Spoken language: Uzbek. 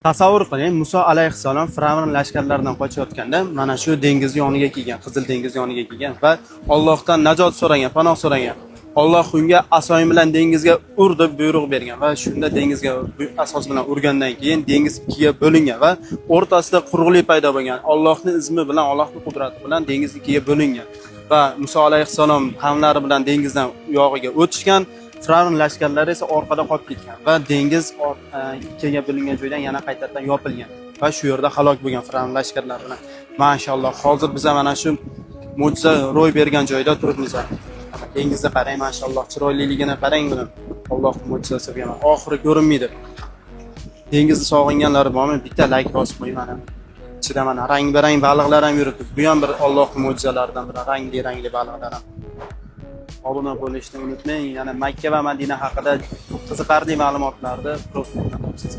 Tasavvur qiling, Muso alayhissalom Fir'avn lashkarlaridan qochayotganda mana shu dengiz yoniga kelgan, Qizil dengiz yoniga kelgan va Allohdan najot so'ragan, panoh so'ragan. Alloh unga asoyim bilan dengizga ur deb buyruq bergan va shunda dengizga asos bilan urgandan keyin dengiz ikkiga bo'lingan va o'rtasida quruqlik paydo bo'lgan. Allohning izni bilan, Allohning qudrati bilan dengiz ikkiga bo'lingan va Muso alayhissalom qavmlari bilan dengizdan u yog'iga o'tishgan. Fir'avn lashkarlari esa orqada qolib ketgan va dengiz ikkiga bo'lingan joydan yana qaytadan yopilgan va shu yerda halok bo'lgan Fir'avn lashkarlari bilan. Mashalloh, hozir biz mana shu mo'jiza ro'y bergan joyda turibmiz. Mana dengizni qarang, mashalloh, chiroyliligini qarang buni. Allohning mo'jizasi bo'lgan. Oxiri ko'rinmaydi. Dengizni sog'inganlar bormi? Bitta layk bosib qo'ying mana. Ichida mana rang-barang baliqlar ham yuribdi. Bu ham bir Allohning mo'jizalaridan biri, rangli-rangli baliqlar ham. Obuna bo'lishni unutmang. Yana Makka va Madina haqida qiziqarli ma'lumotlarni profildan topasiz.